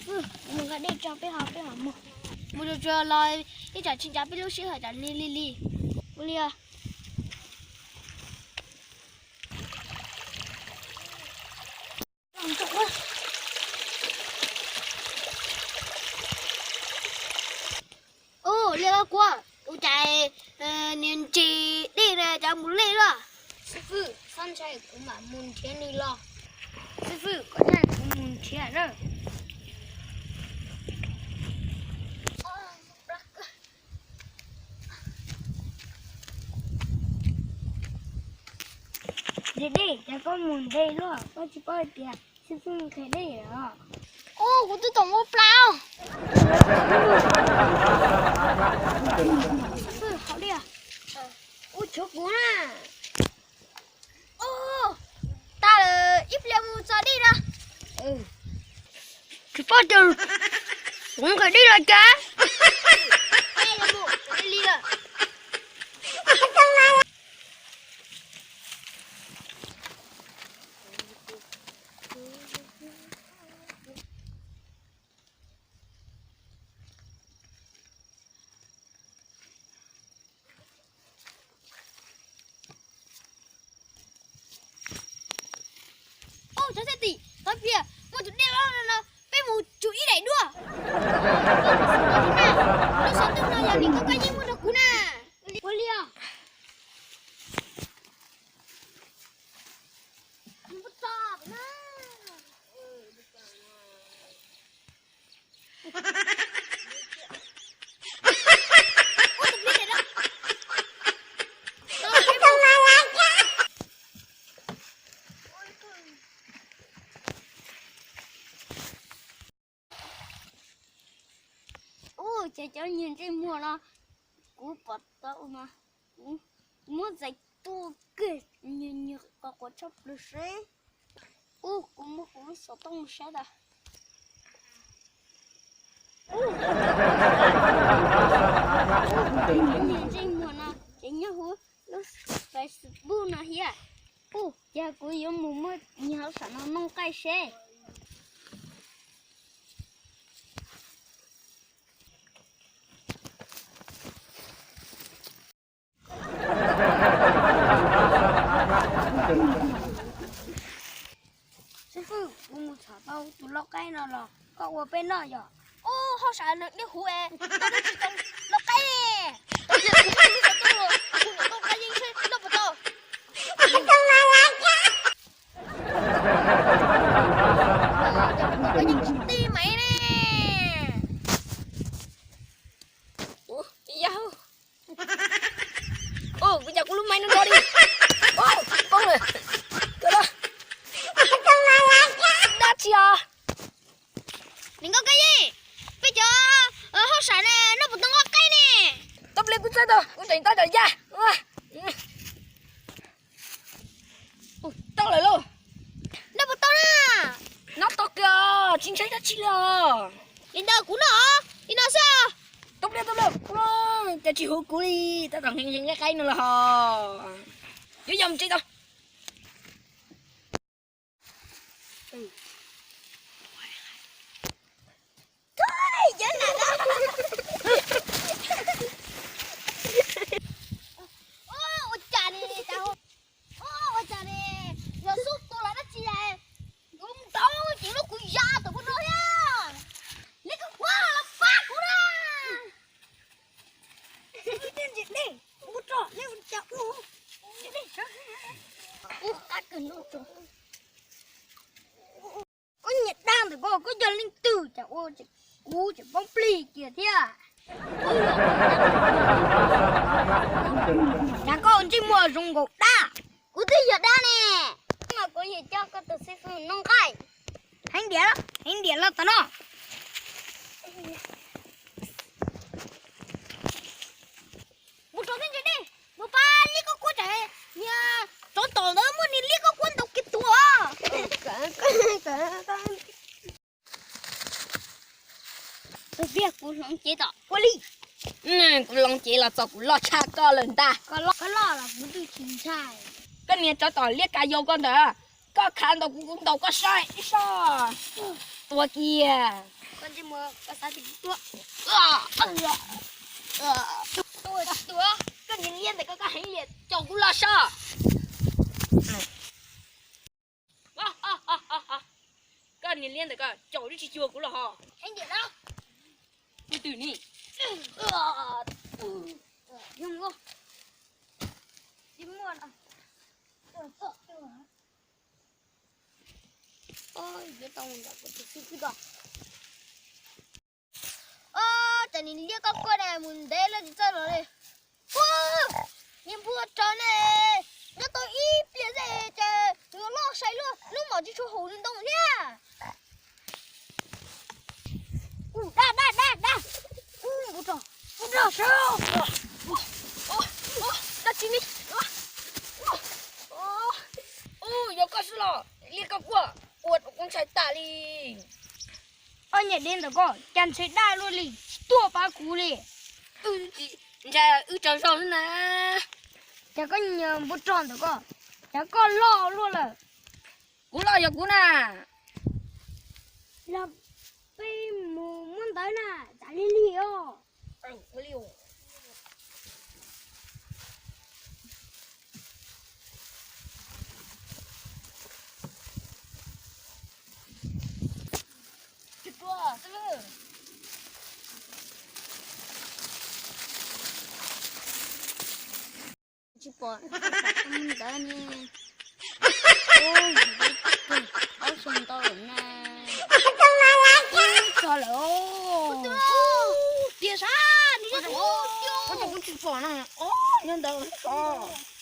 Mus nqa dej tso peb ho, peb ho mus. Mus tsuag tsuag los ib tsam tsis ncav peb lub sij hawm tsam li li li. Ua li os. Ua li os kuv, ua cas niag ntsis dej na cas mus lej luaj. Xib fwb, txhob ntshai kuv mam mus nrhiav nws los. Xib fwb, koj ntshai kuv mus nrhiav na. Dej dej, cas koj mus ntev luaj, koj tsis paub hais tias xib fwb nqhis dej os? Ub, kuv twb tau ua plaub. Xib fwb, hauj li, ua tshuav kuv na. Ub, tag lawm, ib pliag mus txog dej na. Tsis paub tias kuv nqhis dej los cas. Li lawm. Ub, cov xab tim, thov pias, muaj tus dej loj no no, peb mus tsum ib daim duab. Lub xov tooj no yog niam koj koj yeej muab rau kuv na. Ua li os. Ub, ces cov niag ntsej muag no, kuv pom tau no, kuv muab txais tuaj kawg, niag niag qos quav tshaj plaws seb. Ub, kuv muab kuv lub xov tooj saib tas. Ub, niag ntsej muag no ces nyob hauv lub Facebook no thiab. Ub, ces kuv yuav mus muab niag hauj sam no noj nqaij seb. Xib fwb, kuv mus txhom tau tus lau qaib no los koj ua peb noj yom? Ub, hauj sam nws dej huv es tau tsis tau lau qaib ne. Kuv niam koj yeej noj puas tau? Yeej tsis tij maiv ne. Ub, ib yam. Ub, kuv cas kuv lub maiv no nrov li. Ub, poob lawm. Kawg los. Dab tsi os? Niam nkauj Kab Yeej, peb cov hauj sam na noj puas tau nqoj qaib ne? Tau pliag kuv txhais tau, kuv tseem tab tom ya. Tau lawm lauj. Noj puas tau na? Noj tau kawg, tsis ntshai dab tsi li os. Li ntawd kuv noj os, li no xwb. Tau pliag, tau pliag, cas tsis hu kuv li, tab tom nqhis nqhis nqaij qaib no los ho. Yuav yog mus tsev tau. Ua cas li, ua cas li, yog xub tua los dab tsi, yuav mus tau ces lub kuv ya tawm mus no thiab. Neb koj puas los pab kuv na. Ntsis dej, mus tso, neb ua cas ua, ntsis dej sawv, ua qab kawg no tso. Koj nyiam dab ntawm koj, koj yog leej twg cas ua kuv tseem poob plig kiag thiab. Cas koj ntsej muag zoo nkaus dab? Kuv twb yog dab ne. Mas kuv yuav coj koj tus xib fwb noj nqaij. Heev diam, heev diam los tom no. Mus rau tej ntsis dej, mus pab liab koj kuab tsam niag tsov tom ntawd muaj niag liab koj kuab ntaus kiag tuag. Tus tiag kuv hloov cev tom ua li. Kuv hloov cev los txog kuv loj tshaj koj lawm ntag. Koj loj, koj loj los kuv twb tsis ntshai. Koj niag tsov tom liab ka yau koj ntawd, koj khav ntaus kuv, kuv ntaus koj saib soj. Tua kiag. Koj ntsej muag, koj xav tias kuv tuag. Tuag, tuag, koj niag liab ntawm koj, koj heev li, caum kuv los saib. Koj niag liab ntawm koj, caum twb tsis cuag kuv los ho. Heev tiag na. Kuv twm ni. Yuav muaj, yuav muaj. Oj, yuav tau ntawm kuv tus xib fwb tod. Oj, cas niag liab koj quaj na, mus ntev lawm tsis txawj los li. Ua, niag npua rog ne, nyob tau ib pliag xwb ces nws loj sai luaj, lub mom tsis tshua haum li ntoo thiab. Ua, dab, dab, dab, dab. Ua, npua rog, npua rog sawv. Ua, ua, dab tsi ne? Ua, ua, ua, yog koj xwb los, liab koj quaj, ua rau kuv ntshai tas li. Ob niag dev ntawm koj, cas ntshai dab luaj li, tsis tuaj pab kuv li. Wb ntshai wb tsaug zog xwb na. Cas koj niag npua rog ntawm koj, cas koj loj luaj lawm. Kuv loj yog kuv na. Los peb mus muab ntawv na, tsam li lig os. Tsis pom ntawd ne. Aub xyoo ntau lawm na. Tso lawm. Tias sab, nws yog tus, ua cas kuv tsis pom no. Ob nyob ntawd os.